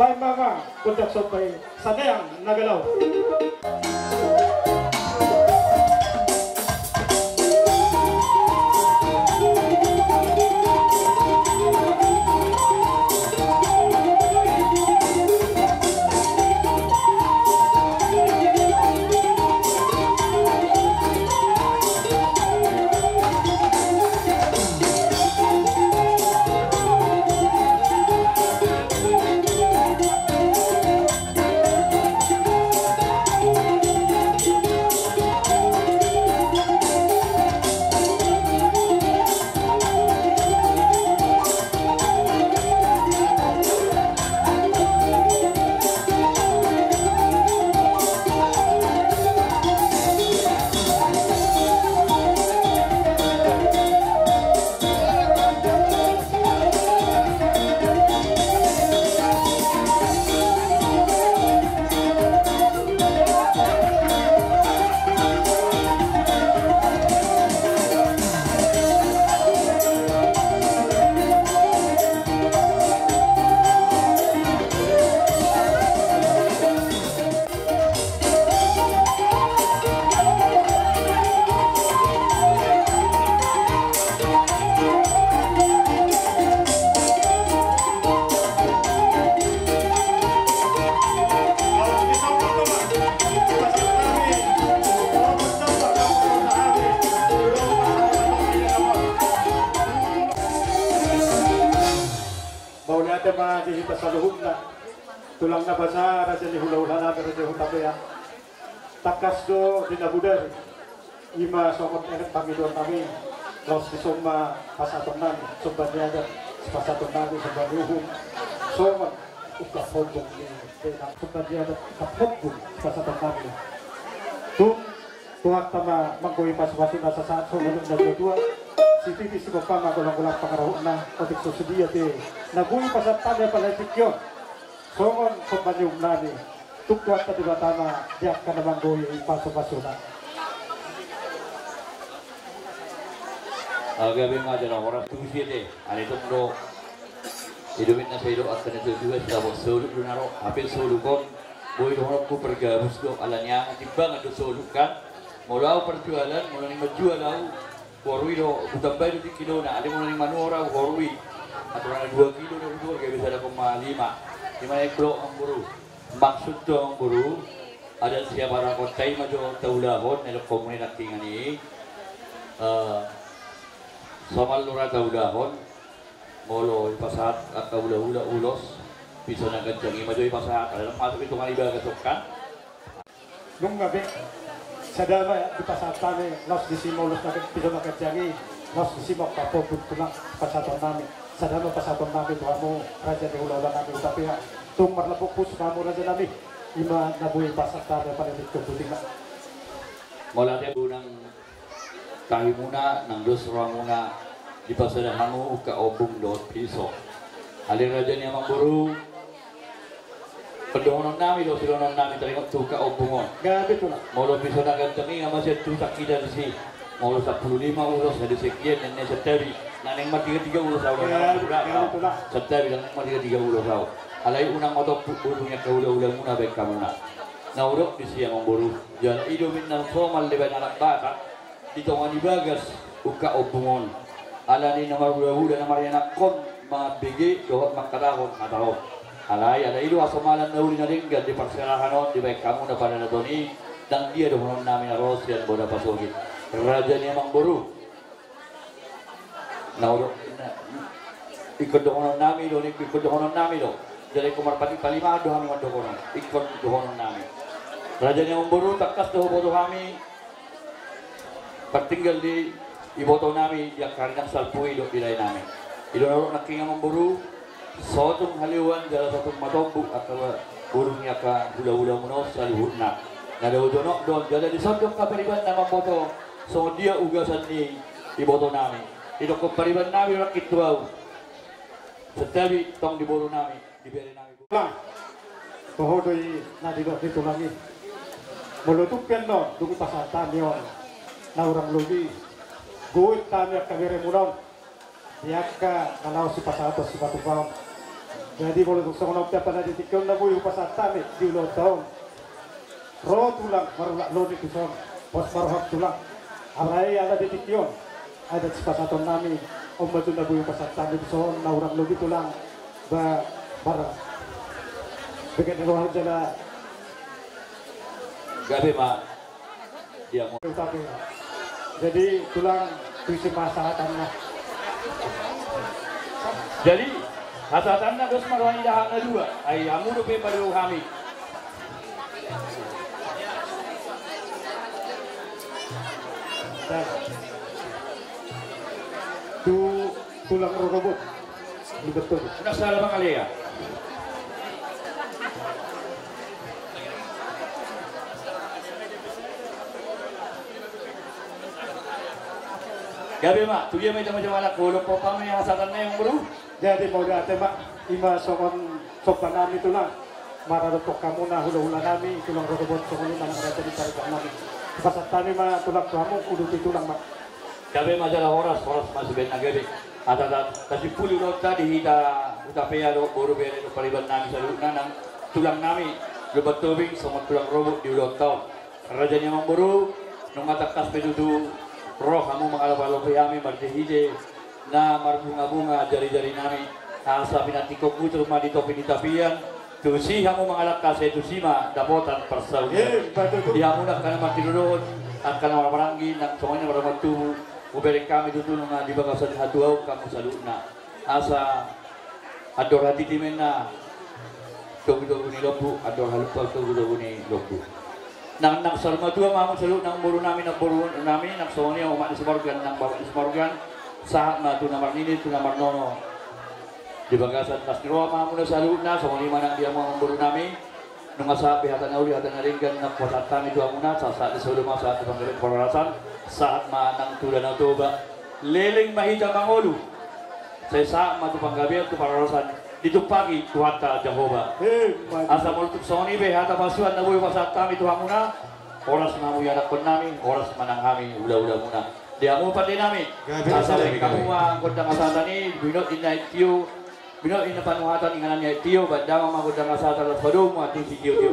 Baen ma amang gondang somba i, Saneang na Galau. Mauliate ma di hita saluhutna. Tulang na basa, raja ni hulahula nami, raja Hutapea. Tangkas do di na bodari, ima songon enek pangidoan nami. Laos dison ma pasahaton nami somba ni adat, pasahaton nami somba ni uhum. Songon ungkap hombung ni, somba ni adat ungkap hombung pasahaton nami. Tung Tuhanta ma manggohi pasupasuna sasahat songon na tuatua. Sititi sigompa ma golanggolang pangarahutna. Otik so sude ate na boi pasahat nami apala tingki on songon somba ni uhum nami. Tung Tuhanta Debata ma di angka na manggohi pasupasuna. Gabe ma jala horas tu si ate. Ane tong do. Ido min na sai do angka na tuatua, sai dapot soluk do na ro. Hape soluk on boi dohononku pargabus do, alani aha, timbangan do soluk kan. Molo au parjualan, molo naeng manjual au, huorui do, hutambai do di kilona. Alai molo naeng manuhor au, huorui. Aturan na dua kilo do hutuhor, gabe sada koma lima. Ima na i, amangboru. Maksud do, amangboru, adat siapara konta i ma jo taulahon, na didok hamu nangkiningan i. Somal do ra taulahon. Molo dipasahat angka hulahula ulos piso na ganjang, i ma jo dipasahat. Alai masuk hitungan ibagas on kan. Nunga be sada ma dipasahat nami, laos disi ma ulos na ganjang, piso na ganjang i, laos disi ma angka pombun tulang pasahaton nami. Sada ma pasahaton nami tu hamu raja ni hulahula nami Hutapea. Tung marlapuk pus ma hamu raja nami. Ima na boi pasahat nami apala tingki on. Mauliate, unang tahimuna nang dos rohamuna Dipasada hamu ungkap ombung dohot piso. Alai raja ni amangboru, pandohonon nami do, sidohonon nami taringot tu ungkap ombung on. Gabe tulang. Molo piso na ganjang i nga masian tu sangkita disi. Molo sampulu lima ulos, adi sekian, nene santabi. Nang naeng martiga-tiga ulos au. Gabe tulang. Santabi, nang naeng martiga-tiga ulos au. Alai unang oto puk burung yang kahula-hula muna baen hamuna. Na hudok disi amangboru. Jala i do minna somal leban anak Batak. Di tonga ni bagas ungkap ombung on. Alani na marhula-hula na marianakhon mambege dohot mangkatahon hata on. Alai, alai i do hasomalan na uli na denggan di parserahan on dibaen hamu na pada na toni, ndang dia dohonon nami na ro sian bona pasogit. Raja ni amangboru. Na ro, na, ingkon dohonon nami do, ingkon dohonon nami do. Jadi ingkon marpati palimaan do hami mandohonon. Ingkon dohonon nami. Raja ni amangboru, tangkas do huboto hami. Partinggal di iboto nami di angka ari na salpu i dohot di lae nami. I do na hudok nangkin amangboru, sotung haliuan jala sotung matombuk angka burung ni angka hula-hula muna on saluhutna. Na dao jonok do on jala dison do angka pariban na mamboto songon dia ugasan ni iboto nami. Didokkon pariban nami do nangkin tu au. Santabi tong di boru nami. Tulang, toho do i na didok ni tulang i. Molo tung pe annon dung hupasahat hami on, na hurang lobi, goit hami angka beremuna on di angka na laho sipasahaton sipatupaon. Jadi molo tung songon on pe apala di tingki on na boi hupasahat hami di ulaonta on. Ro tulang marulak lobi tuson, pos ma roham tulang. Alai ala di tingki on adat sipasahaton nami, on ma tu na boi pasahat hami tuson, na hurang lobi tulang. Ba, bar, bagas ni roha jala. Gabe ma. Jadi tulang, tusi ma hasahatanna. Jadi hasahatanna dos ma roha ni dahak na dua. Ai hamu dope padohot hami. Tu tulang rorobot. Betul. Udah salah bang Alia. Gabe ma, tu dia ma ita macam anak bolong popa me hasahatanna yang bro. Jadi mauliate ma, ima songon somba nami tulang. Maradophon hamuna hula-hula nami, tulang rorobot songon i manang raja ni pariban nami. Pasahat hami ma tulang tu hamu, uduti tulang ma. Gabe ma jala horas, horas ma sibaen na gabe. Ata ta, tasimpuli ulaonta di hita, hutapea dohot boru bere dohot pariban nami saluhutna nang tulang nami, Lumban Tobing songon tulang rorobot di ulaonta on. Raja ni amangboru, nunga tangkas pe tutu ro hamu mangalopi-alopi hami marhite-hite na marbunga-bunga jari-jari nami. Asa pinantikhon bujur ma di topi ni tapian, tusi hamu mangalangka sai tusi ma dapotan parsaulian. Eh, betul. Di hamu angka na martido dohot angka na marhahamaranggi nang songon i na marhahamartubu, hubereng hami tutu nunga di bagasan hatuaon hamu saluhutna. Asa andor hatiti ma inna, togu-togu ni lombu, andor halumpang togu-togu ni lombu. Nang, nang saur matua ma hamu saluhut nang boru nami, nang boru nami, nang songon i omak ni si Morgan, nang bapak ni si Morgan, sahat ma tu na marnini, tu na marnono. Di bagasan las ni roha ma hamuna saluhutna, songon i ma nang di hamu amangboru nami. Nunga sahat be hata na uli, hata na denggan na hupasahat hami tu hamuna, sahat-sahat ni solu ma sahat tu panggabean parhorasan, sahat ma nang tu Danau Toba. Leleng ma hita mangolu. Sai sahat ma tu panggabean tu parhorasan, ditumpahi Tuhanta Jahowa. Eh, mantap. Asa molo tung songon i be hata pasuan na boi hupasahat hami tu hamuna, horas ma hamu ianakhon nami, horas ma nang hami hula-hula muna. Di hamu pande nami. Gabe. Asa songon i, gabe. Hamu ma gondang hasahatan i, binot inna i tio, Binot inna panuhatan inganan ni aek tio, baen damang ma gondang hasahatan laos padomu ma tusi tio-tio.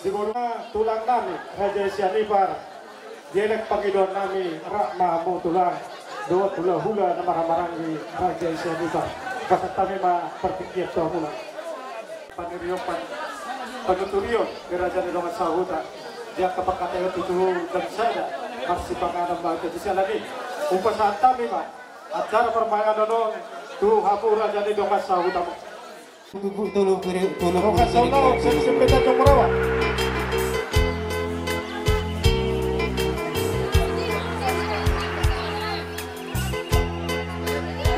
Di boru tulang nami, Raja Sianipar. Dielek pangidoan nami, rap ma hamu tulang, dohot hula-hula na marhahamaranggi Raja Sianipar. Pasahat hami ma partingkian tu hamuna. Panirion pan, panuturion di raja ni dongan sahuta. Di angka pangkataion tutu ndang sada marsipanganon ma hita disi alani. Hupasahat hami ma acara parmainan on tu hamu raja ni dongan sahuta. Tolu, tolu, tolu. Rokas solo, sesi peta jomrawa.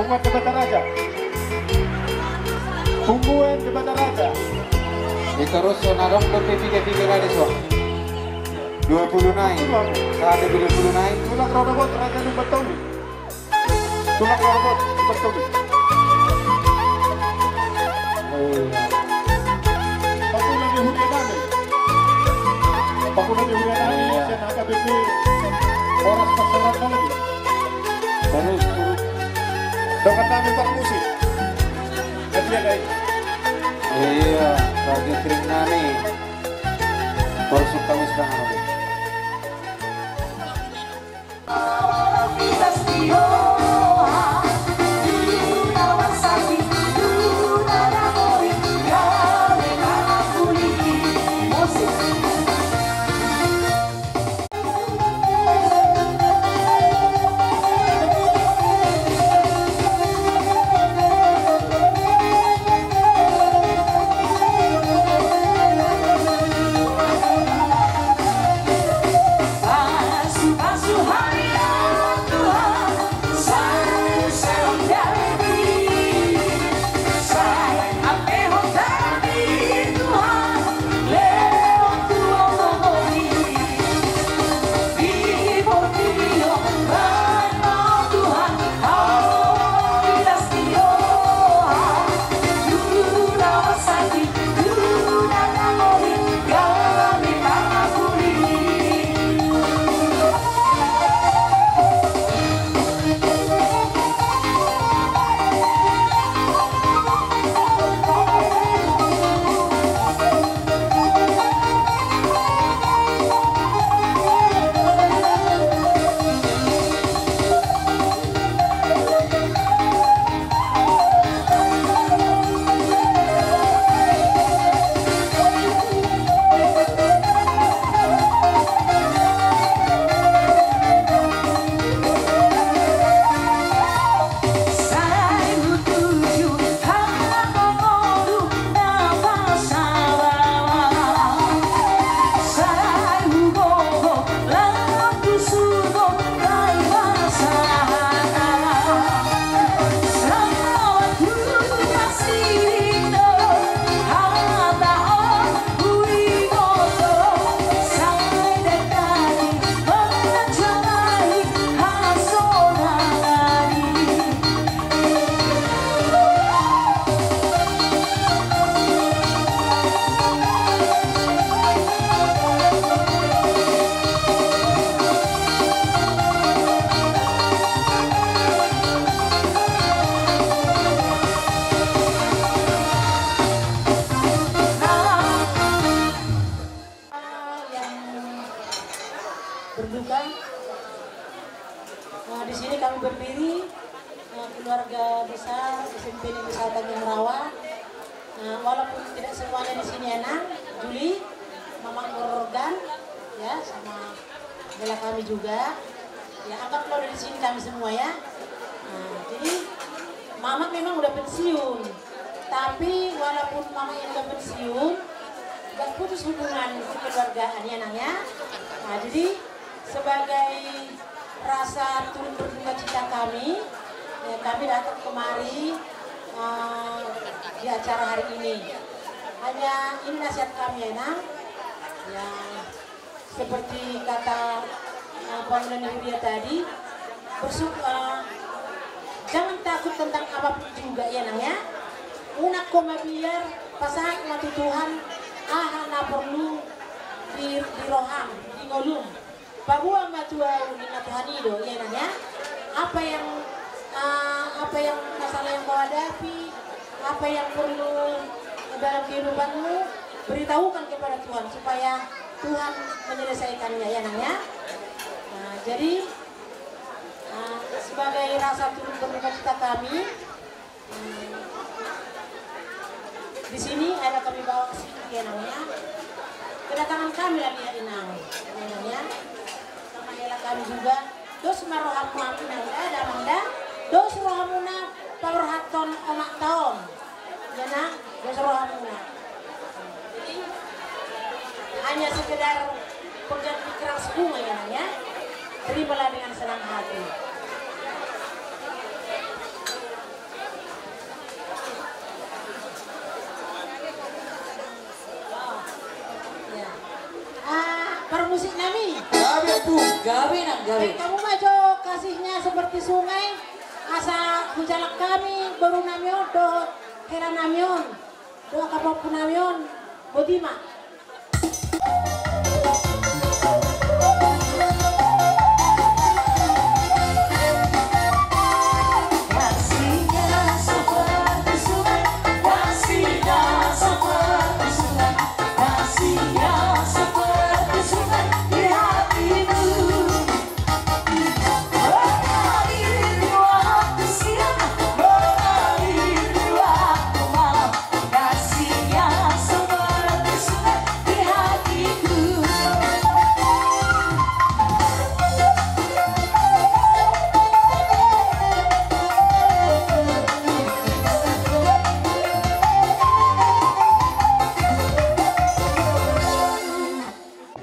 Punguan Debata Raja. Punguan Debata Raja. Ditarushon adong dope piga-piga na dison. Dua puluh nai. Sada dua puluh nai. Tulak ro na bot Raja Lumban Tolu. Tulak ro na bot Lumban Tolu. Pakuna ni huria nami. Pakuna ni huria nami. Iya. Sian H K B P Polres Pasuruan nami. Terus, terus. Dongan nami Parmusik. Gantian, Dai. Iya, bagi kering nami. Terus, terus, Bang. Yang berduka. Nah, di sini kami berdiri, eh, keluarga besar S M P Negeri Satu Tanjung Rawa. Nah, walaupun tidak semuanya di sini, Enang, Juli, Mamak Morgan, ya, sama bela kami juga. Ya, angkat keluar dari sini kami semua, ya. Nah, jadi Mamak memang udah pensiun. Tapi walaupun Mamak ini udah pensiun, gak putus hubungan kekeluargaan, ya, Nang, ya. Nah, jadi sebagai rasa turut berduka cita kami, ya, kami datang kemari, eh, di acara hari ini. Hanya ini nasihat kami, ya, Nang. Ya, seperti kata, eh, Pak Mulan Yuria tadi, bersyuk-, eh, jangan takut tentang apapun juga, ya, Nang, ya. Unang ho mabiar, pasahat ma tu Tuhan aha na porlu di, di roham, di ngolum. Paboa ma tu ahu, ninna Tuhan i do, ya, Nang, ya. Apa yang, eh, apa yang masalah yang kau hadapi, apa yang perlu dalam kehidupanmu, beritahukan kepada Tuhan supaya Tuhan menyelesaikannya, ya, Nang, ya. Nah, jadi, eh, sebagai rasa turut berduka cita kami, hmm, di sini ada kami bawa ke sini, ya, Nang, ya. Kedatangan kami lah dia, Inang, ya, Nang, ya. Sama hela kami juga. Dos ma rohamuna, Inang, da, damang, da. Dos rohamuna paborhathon omakta on. Ya, Nang, dos rohamuna. Jadi, hanya sekedar pengganti keras bunga, ya, Nang, ya. Terimalah dengan senang hati. Gabe nang gabe. Baen hamu ma jo kasihnya seperti sungai, asa hujalang hami boru nami on dohot hela nami on dohot pahompu nami on. Boti ma.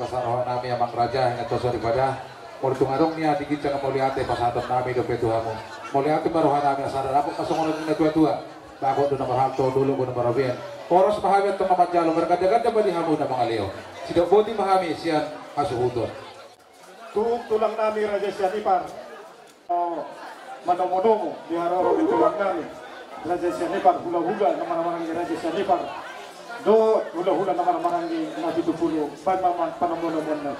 Pasahat roha nami amang raja, ingot tu soripada. Molo tung adong nian di ginjang mauliate pasahaton nami dope tu hamu. Mauliate ma roha nami asa dapot ma songon na nidok ni na tuatua. Bagot do na marhalto, dolok do na marrobean. Horas ma hami antong na manjalo, margandaganda ma di hamu na mangalehon. Sidok boti ma hami sian hasuhuton. Tu tulang nami Raja Sianipar. Manomunomu di haroro ni tulang nami Raja Sianipar, hulahula na marhahamaranggi Raja Sianipar dohot hulahula na marhahamaranggi Napitupulu, baen ma panomunomuonna.